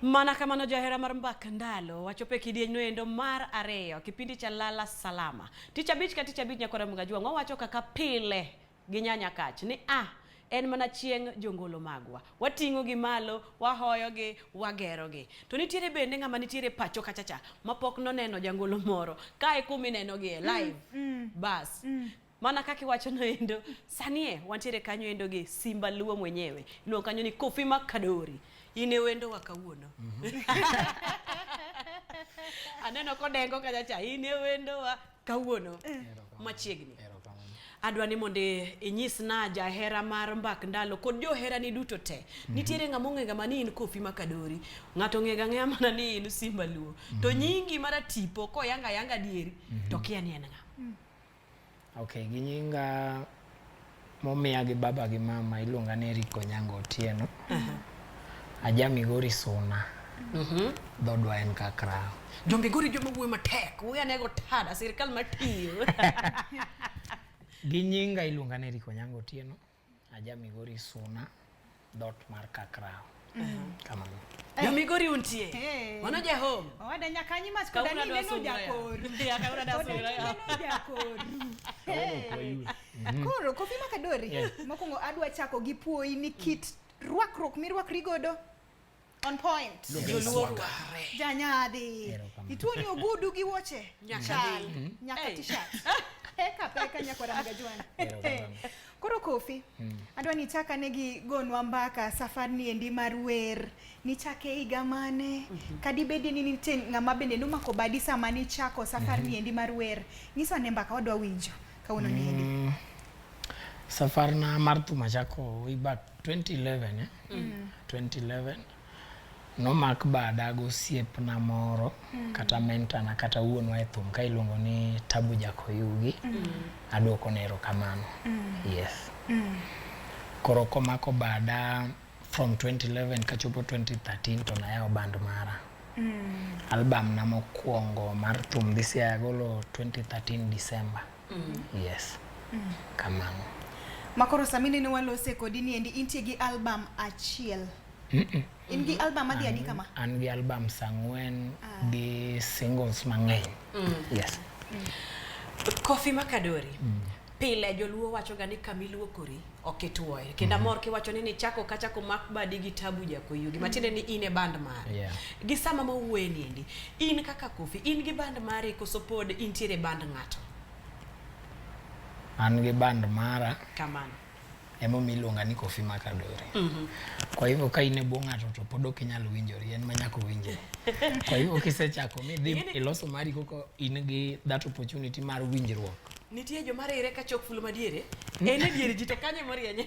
Mana kamano jahera mar mbak ndalo, wachopo e kidieny noendo mar ariyo, kipindi cha Lala Salama. Tich abich ka tich abich nyakwara Mgajwang' wawacho kaka pile gi nyanya kach ni a en mana chieng' jongolo magwa. Wating'o gi malo, wahoyogi, wagerogi. To nitiere bende ng'ama nitiere pacho kacha cha mapok noneno jangolo moro. Kae kuma inenogie live. Bas. Mana kaka iwacho noendo, sani e wantiere kanyo endo gi Simba Luo mwenyewe. Iluongo kanyo ni Kofi Makadori. In e wendo wa kawuono. Aneno kodengo kacha cha, in e wendo wa kawuono. Machiegni. Erokamano. Adwa ni mondo inyisna jahera mar mbak ndalo kod joherani duto te. Nitiere ng'ama ong'e ga mana ni in Kofi Makadori. Ng'ato ong'e ga ang'eya mana ni in Simba Luo. To nyingi mar tipo koyanga ayanga adieri to kia ni en ng'a. Okay, gi nyinga momiya gi baba gi mama iluonga ni Eric Onyango Otieno. Aja Migori Suna. Dhodwa en Kakrawo. Jo Migori joma wuoyo matek, wuoyo anego tada, sirikal matiyo. Gi nyinga iluonga ni Eric Onyango Otieno. Aja Migori Suna, dot mar Kakrawo. Kamano. Jo Migori untie. Hey. Mano ja home. Owada nyaka nyi mach koda Kawuono ni adwa neno sungura ya. jakoru. Ya, kawuono adwa Koda sungura ni ya. neno jakoru. Hey. Koro Kofi Makadori, Yeah. mokwongo adwa chako gi puoyi ni kit rwakruok mirwakri godo on point. Joluo rwakre. Janyadhi. Erokamano. Ituoni ogudu gi wuoche. Nyaka Chal. dhi. Nyaka Hey. t-shirt. Peka peka nyakwara Mgajwang'. Erokamano. Koro Kofi, adwa ni ichak ane gi gonwa mbaka safar ni endi mar wer. Nichake higa mane? Kadibedie ni nitie ng'ama bende nomako badi sama nichako safar ni endi mar wer. Nyiswa ane mbaka wadwa winjo kawuono ni endi. Safarna mar thum achako way back 2011 eh? 2011 nomak bada gosiepna moro kata mentor na kata wuonwa e thum ka iluongo ni Tabu Jakoyugi. Aduoko ne erokamano. Yes. Koro komako bada from 2011 kachopo 2013 to nayawo band mara. Album na mokwongo mar thum this year agolo 2013 December. Yes. Kamano. Makoro sami nene walose kodi ni endi intie gi album achiel. In gi album madhi adi kama? An gi albums ang'wen gi singles mang'eny. Yes. Kofi Makadori. Pile joluo wacho ga ni kama iluokori ok ituoye. Kendo amor kiwacho ni nichako kacha komak badi gi Tabu Jakoyugi. Matiende ni in e band mare. Yeah. Gi sama ma wuoye ni endi, in kaka Kofi, in gi band mari koso pod intiere e band ng'ato? An gi band mara Kamano. emomiyo iluonga ni Kofi Makadori. Kwa hivyo ka in e bwo ng'ato to pod ok inyal winjori, en ma nyaka owinjre. Kwa hivyo kisechako midhi iloso mari koko in gi that opportunity mar winjruok. Nitie joma rire ka chok fulo madiere. En e dier ji to kanyo emorienye.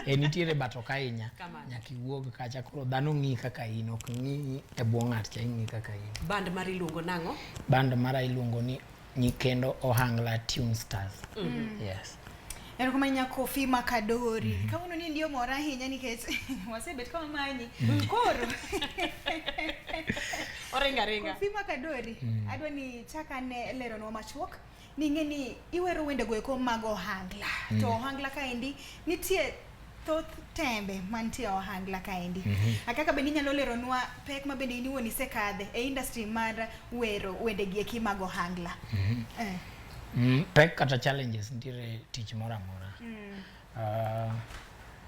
E nitiere but ok ahinya. Kamano. Nyaka iwuog kacha koro dhano ng'i kaka in ok ng'i e bwo ng'at cha ing'i kaka in. Band mari iluongo nang'o? Band mara iluongo ni Nyikendo Ohangla Tune Stars. Yes. Erokamano nya Kofi Makadori. Kawuono ni ndio mora ahinya nikech wasebet ka wamanyi. Koro Oringa ringa. Kofi Makadori, adwa ni chak ane leronwa machuok ni ing'e ni iwero wendego eko mag ohangla. To ohangla kaendi nitie thoth tembe mantie e ohangla kaendi. Akaka bende inyalo leronwa pek ma bende in iwuon isekadhe e industry mar wero wendegi eki mag ohangla. Eh. Pek kata challenges nitiere tich moro amora.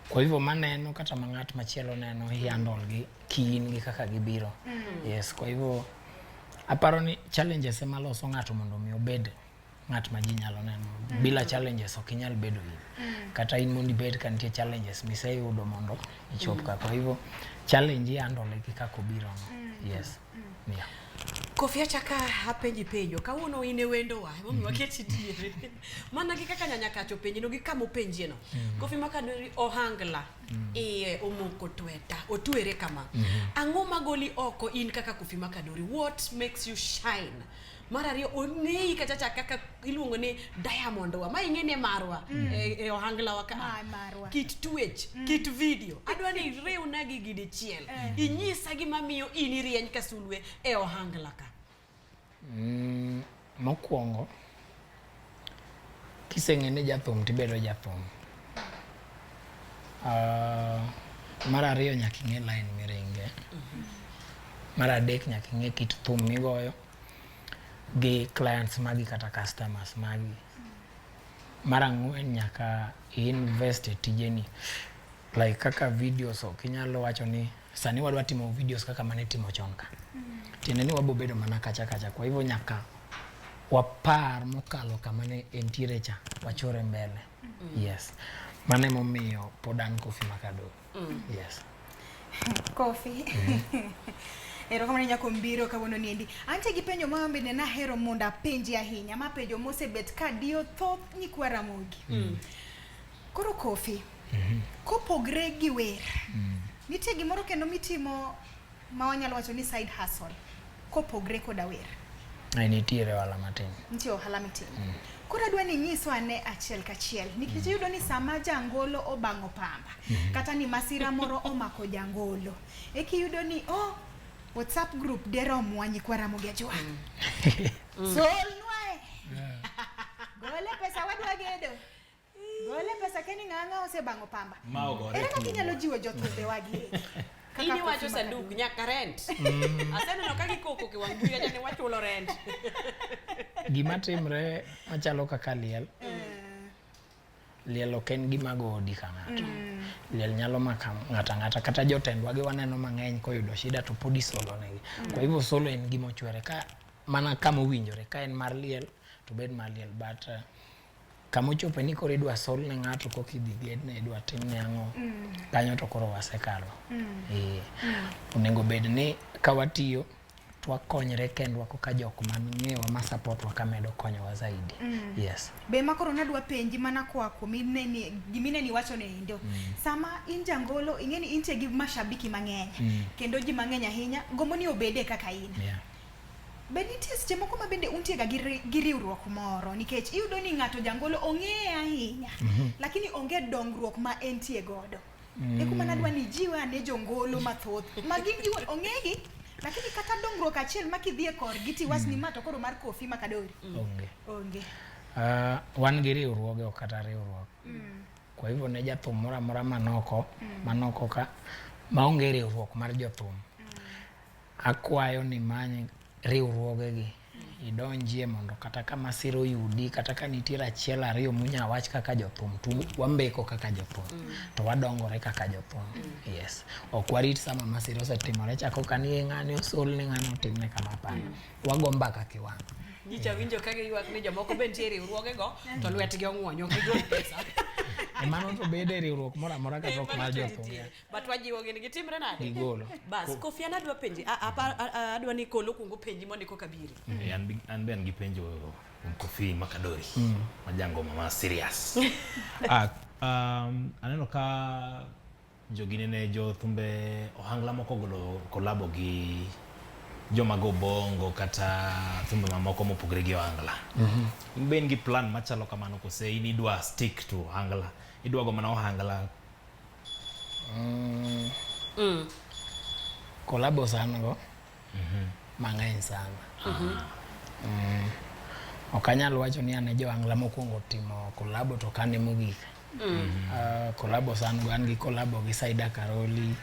Kwa hivyo maneno kata ma ng'at machielo neno i handle gi kiin gi kaka gibiro. Yes, kwa hivyo aparo ni challenges ema loso ng'ato mondo mi obed ng'at ma ji nyalo neno. Bila challenges ok inyal bedo in. Kata in mondo ibed ka nitie challenges miseyudo mondo ichop ka. Kwa hivyo challenge i handle gi kaka obiro no. Yes. Yeah. Kofi achaka apenji penjo. Kawuono in e wendowa, emomiyo waketi diere. Mana gi kaka nyanya kacho penji no gi kama openjie no. Kofi Makadori ohangla iye omoko tweta, otwere kama. Ang'o magoli oko in kaka Kofi Makadori? What makes you shine? Mar ariyo ong'eyi kachacha kaka iluongo ni Diamond wa. Ma ing'e ni e marwa e ohangla wa ka. Ma marwa. Kit twech, kit video. Adwa ni iriwna gigi dichiel. Inyisa gima miyo in irieny ka sulwe e ohangla ka. Mokwongo kiseng'e ni jathum tibedo jathum. Mar ariyo nyaka ing'e line miringe. Mar adek nyaka ing'e kit thum migoyo gi clients magi kata customers magi. Mar ang'wen nyaka i-invest e tijeni like kaka videos ok inyalo wacho ni sani wadwa timo videos kaka mane itimo chon ka. Tiende ni wabo bedo mana kacha kacha kwa hivyo nyaka wapar mokalo kama ne entiere cha wachore mbele. Yes. Mano emomiyo pod an Koffi Makadori. Yes. Koffi. Erokamano nyako mbiro kawuono niendi. Antie gi penjo ma bende nahero mondo apenji ahinya, ma penjo mosebet ka diyo thoth nyikwa Ramogi. Koro Koffi, kopogre gi wer, nitie gimoro kendo mitimo ma wanyalo wacho ni side hustle, kopogre koda wer? Ai, nitiere ohala matin. Nitie ohala mitimo. Koro adwa ni inyiswa ane achiel kachiel, nikech iyudo ni sama jangolo obang'o pamba, kata ni masira moro omako jangolo, eka iyudo ni oh, WhatsApp group deromwa nyikwa Ramogi Ajwang'. Solnwae. Gole pesa wadwa gedo. Gole pesa keni ng'a osebang'o pamba. Ma ogore Ere kaka kuomwa. inyalo jiwo jothumbe wagi? Kaka In iwacho Koffi sanduk Makadori. nyaka rent. Aseneno ka gikoko kiwang' buya ni wachulo rent. Gima timre machalo kaka liel. Liel ok en gima go odi ka ng'ato. Liel nyalo mako ng'ato ang'ata kata jotendwa gi waneno mang'eny koyudo shida to pod isolo negi. Kwa hivyo solo en gima ochwere ka mana kama owinjore ka en mar liel to bed mar liel but kama ochope ni koro idwa sol ne ng'ato koka idhi gedne idwa timne ang'o kanyo to koro wasekalo. Onego bed ni ka watiyo to wakonyre kendwa koka jok mang'ewa ma support wa kamedo konyowa zaidi. Yes. Be ma koro nadwa penji mana koa kuom gimineni iwacho ni endo. Sama in jangolo ing'e ni intie gi mashabiki mang'eny kendo ji mang'eny ahinya gombo ni obede kaka in. Be nitie seche moko ma bende untie ga gi riwruok moro nikech iyudo ni ng'ato jangolo ong'eye ahinya lakini onge dongruok ma entie godo. E kuma nadwa ni ijiwe ane jongolo mathoth ma gin giwuon ong'egi lakini kata dongruok achiel ma kidhi e korgi tiwach ni ma to koro mar Koffi Makadori. Onge. Onge. Wan gi riwruoge ok kata riwruok. Kwa hivyo ne jathum moro amora manoko manoko ka maonge riwruok mar jothum. Akwayo ni many riwruoge gi idonjie mondo kata ka masira oyudi kata ka nitiere achiel ariyo munya wach kaka jothum to wambeko kaka jothum to wadongore kaka jothum. Yes. Ok warit sama masira osetimore chako ka ni ng'ani osol ni ng'ani otimne kama hapana. Wago mbaka kiwang'. Nyicha winjo ka giywak ni jomoko be nitie e riwruogego to lwetgi ong'wonyo ok gigol pesa. E mano to bede e riwruok moro amora kata ok Mano mar to jothum. nitie. But wajiwo gini gitimre nade? Gigolo. Bas, Koffi an adwa penji, adwa ni Kolo kuongo penji mondo koka biri. An be an gi penjo kuom Koffi Makadori ma jangoma ma serious. Aneno ka jogi nene jothumbe ohangla moko ogolo kolabo gi joma go bongo kata thumbe mamoko mopogore gi ohangla. In be in gi plan machalo kamano kose in idwa stick to ohangla? Idwa go mana ohangla? Kolabo sana go mang'eny sana. Ok anyal wacho ni an e johangla mokwongo timo kolabo to ok an e mogik. Kolabo san go an gi kolabo gi Saida Karoli,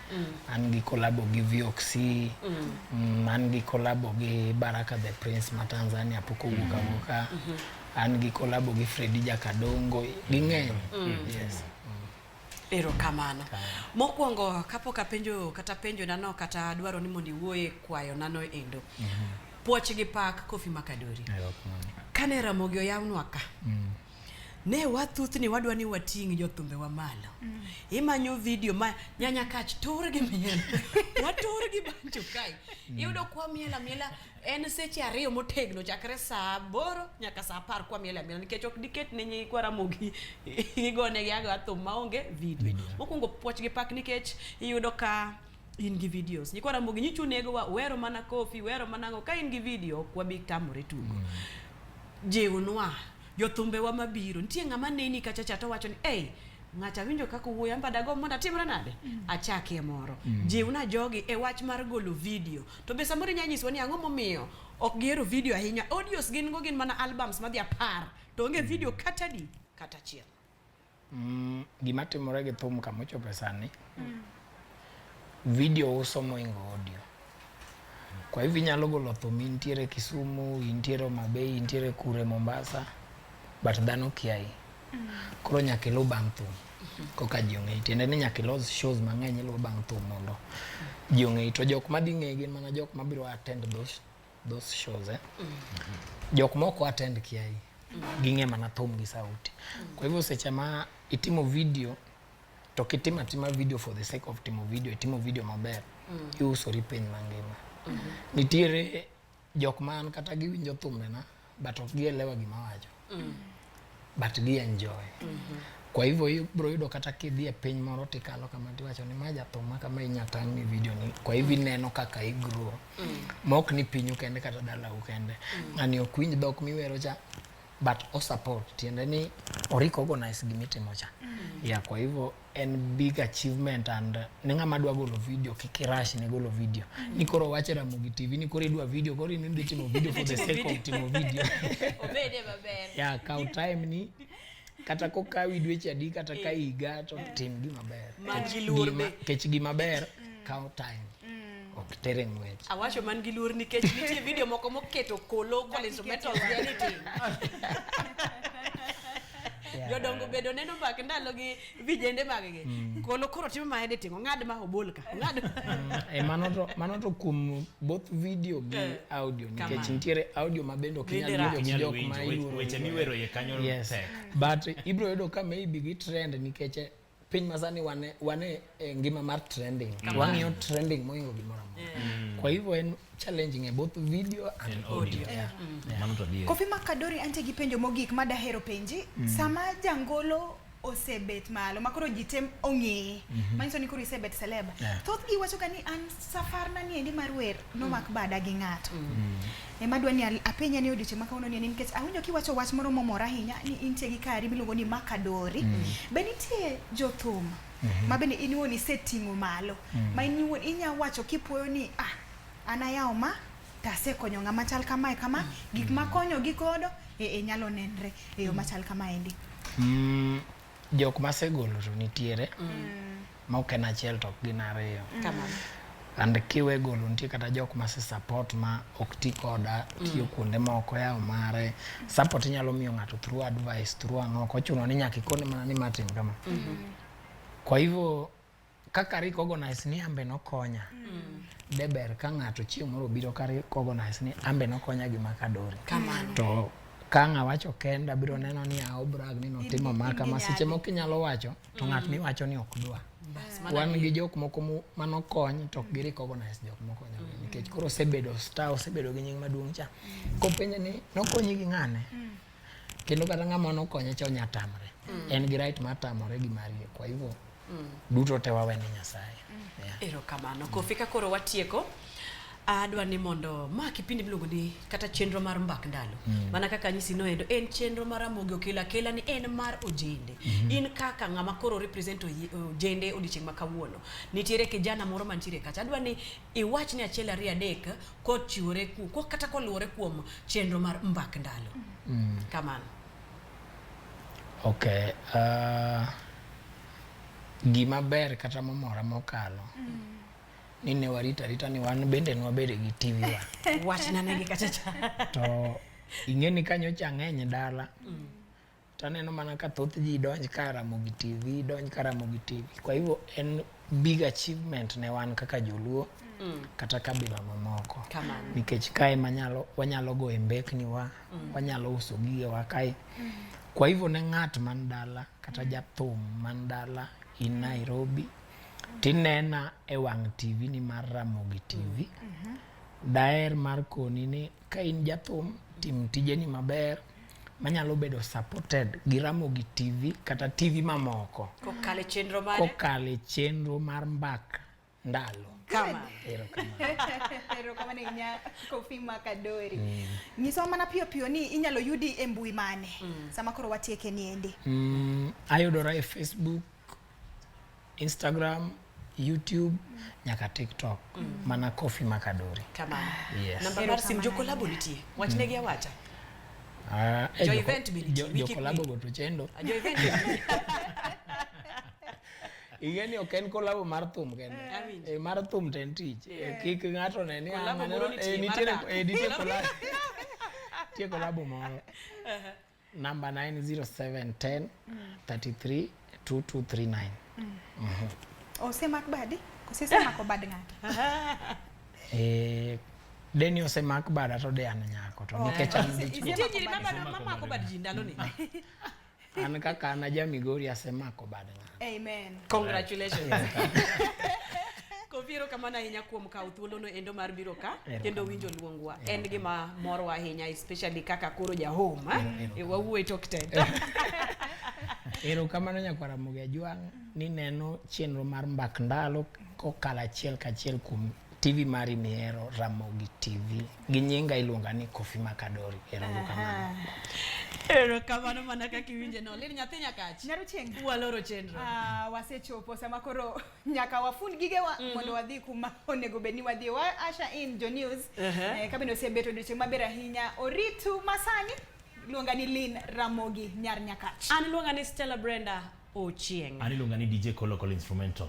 an gi kolabo gi Vioxy, an gi kolabo gi Baraka the Prince ma Tanzania pok owuok awuoka, an gi kolabo gi Freddy Jakadongo, ging'eny. Yes. Erokamano. Mokwongo kapok apenjo kata penjo nano kata dwaro ni mondo iwuoye kwayo nano endo. Puoch gi pak Koffi Makadori. Erokamano. Kane Ramogi oyawnwa ka, ne wathuthni wadwa ni wating' jothumbewa malo. Imanyo video ma nyanya kach tur gi miel. Watur gi banjo kae. Iyudo kwa miel amiela en seche 2 motegno chakre saa 8 nyaka saa 10 kwa miel amiela nikech ok diket ne nyikwa Ramogi igonegi agoya thum maonge video. Mokwongo puoch gi pak nikech iyudo ka in gi videos. Nyikwa Ramogi nyichu nego wa wero mana Koffi, wero mana ang'o. Ka in gi video ok wabi tamore tugo. Jiwnwa jothumbewa mabiro. Nitie ng'ama neni kacha cha to wacho ni ei ng'acha winjo kaka owuoyo an be dago mondo atimre nade? Achakie moro. Jiwna jogi e wach mar golo video. To be samoro inyalo nyiswa ni ang'o momiyo ok gihero video ahinya. Audios gin go gin mana albums madhi 10 to onge video kata di kata achiel. Gima timore gi thum kama ochope sani, video uso mohingo audio. Kwa hivyo inyalo golo thum intiere Kisumu, intiere Homa Bay, intiere kure Mombasa, but dhano kiayi. Koro nyaka iluw bang' thum koka ji ong'eyi. Tiende ni nyaka ilos shows mang'eny iluw bang' thum mondo ji ong'eyi. To jok madhi ng'eyi gin mana jok mabiro attend those shows eh. Jok moko attend kiayi. Ging'e mana thum gi sauti. Kwa hivyo seche ma itimo video to kitimo atima video for the sake of timo video, itimo video maber, iusori piny mangima. Nitiere jok man kata giwinjo thumbena but ok gielewa gima awacho. But gi enjoy. Kwa hivyo ibro yudo kata kidhi e piny moro tikalo kama tiwacho ni ma jathum ma kama inya tang' ni video ni. Kwa hivyo ineno kaka i grow. Ma ok ni pinyu kende kata dalau kende. Ng'ani ok winj dhok miwero cha but o support tiende ni o recognize gimitimo cha. Yeah, kwa hivyo en big achievement and ne ng'ama dwa golo video kik irash ne golo video. Ni koro wache Ramogi TV ni koro idwa video koro in idhi timo video for the sake of timo video. Obede maber. Yeah, kaw time ni kata kokawi dweche adi kata ka higa to tim gima ber. Man gi luor be. Kech gima ber kaw time. Ok tere ng'wech. Awacho man gi luor nikech nitie video moko moketo kolo kol instrumentals gi anything. Yeah. Jodongo bedo neno mbak ndalo gi vijende mag gi. Kolo koro timo ma editing, ong'ad ma obol ka. Ong'ad. Mano to kuom both video gi audio nikech Kamano. nitiere audio ma bende ok inyal Bende rach. winjo gi Inyalo jok ma winjo iluoro weche iluoro. miwero iye kanyo Yes. tek. But ibro yudo ka maybe gi trend nikech piny masani wane e ngima mar trending. Wang'iyo trending mohingo gimoro amora. Kwa hivyo en challenging e both video and audio. audio. Yeah. Mano to adier. Kofi Makadori antie gi penjo mogik madahero penji. Sama jangolo osebet malo makoro ji te ong'eye, manyiso ni koro isebet celeb. Yeah. Thoth gi wacho ga ni an safarna ni endi mar wer nomak bada gi ng'ato. Ema adwa ni apenja ni odiochieng' ma kawuono ni endi nikech awinjo kiwacho wach moro momora ahinya ni intie gi kari miluongo ni Makadori. Be nitie jothum ma bende in iwuon iseting'o malo ma in iwuon inya wacho kipuoyo ni an ayawo ma to asekonyo ng'ama chal kamae kama, gik makonyogi godo nyalo nenre e yo machal kamaendi. Jok masegolo to nitiere ma ok en achiel to ok gin ariyo. Kamano. And kiwe golo nitie kata jok mase support ma ok ti koda tiyo kuonde moko yawo mare. Support inyalo miyo ng'ato through advice, through ang'o, ok ochuno ni nyaka ikone mana ni ma tim kama. Kwa hivyo kaka recognize ni ambe nokonya. De ber ka ng'ato chieng' moro obiro ka recognize ni ambe nokonya gi Makadori. Kamano. To ka ang' awacho kenda biro neno ni ao brag ni notimo ma kama. Seche moko inyalo wacho to ng'at miwacho ni ok dwa. Wan gi jok moko manokony to ok gi recognize jok mokonyogi nikech koro osebedo star, osebedo gi nying maduong' cha. Kopenje ni nokonyi gi ng'ane? Kendo kata ng'ama nokonye cha onya tamre. En gi right mar tamore gi marie. Kwa hivyo duto te wawe ne Nyasaye. Yeah. Erokamano. Kofi ka koro watieko, adwa ni mondo ma kipindi miluongo ni kata chenro mar mbak ndalo. Mana kaka anyisi noendo, en chenro mar Ramogi Okelo Akela ni en mar ojende. In kaka ng'ama koro represent ojende odiochieng' ma kawuono. Nitiere kijana moro mantiere kacha. Adwa ni iwach ni achiel ariyo adek kochiwore kata koluwore kuom chenro mar mbak ndalo. Kamano. Okay. Gima ber kata momora mokalo ni ne warito arita ni wan bende nwabede gi TV wa. Wachna negi kacha cha. To ing'e ni ka nyocha ng'eny dala taneno mana ka thoth ji donj ka Ramogi TV, donj ka Ramogi TV. Kwa hivyo en big achievement ne wan kaka joluo kata kabila mamoko. Kamano. Nikech kae wanyalo goye mbekni wa, wanyalo uso gigewa kae. Kwa hivyo ne ng'at man dala kata jathum man dala in Nairobi tinena e wang' TV ni mar Ramogi TV. Daher mar koni ni ka in jathum tim tijeni maber manyalo bedo supported gi Ramogi TV kata TV mamoko. Kokalo e chenro mare? Kokalo e chenro mar mbak ndalo. Kama. Erokamano. Erokamano ahinya Kofi Makadori. Nyiswa mana piyo piyo ni inyalo yudi e mbui mane sama koro watieke ni endi. Ayudora e Facebook, Instagram, YouTube nyaka TikTok. Mana Kofi Makadori. Kamano. Yes. Namba mar sim jokolabo nitie. Wachnegi awacha. Jo event be nitie, wiki Jokolabo go to chendo. Jo event be nitie. Ing'e ni ok en kolabo mar thum kende. Awinjo. Eh, mar thum to en tich. Eh, kik ng'ato ne ni ah, Kolabo mano- moro nitie eh, mar nitiere dak. eh, nitie kolabo nitie kolabo moro. Namba na en 0710 33 2239. Osemak badi? Koso isemako bad ng'ato? Eh, deni osemak bada to de an nyako to nikech an Ise- dichuo. Nitie isemako nyiri bad mamako mamako bad ji ndaloni. An kaka an aja Migori asemako bad ng'ato. Amen. Congratulations. Kofi erokamano ahinya kuom kawo thuolono endo mar biro ka kendo winjo luongwa. En gima morowa ahinya especially kaka koro ja home. Eh? Wawuo e tok tent. Erokamano nyakwar Ramogi Ajwang' ni neno chenro mar Mbak Ndalo kokalo achiel kachiel kuom TV mari mihero Ramogi TV. Gi nyinga iluonga ni Kofi Makadori. Erokamano. Erokamano mana kaka iwinje no. Lin nyathi nyakach. Nyaro chieng'. Waloro chenro. Ah, wasechopo sama koro nyaka wafund gigewa mondo wadhi kuma onego bed ni wadhi. Wa usher in jo news. Eh, ka bende osebeto odiochieng' maber ahinya. Oritu masani luonga ni Lynn Ramogi Nyar Nyakach. An luonga ni Stella Brenda Ochieng. An iluonga ni DJ Kolo Kolo Instrumental.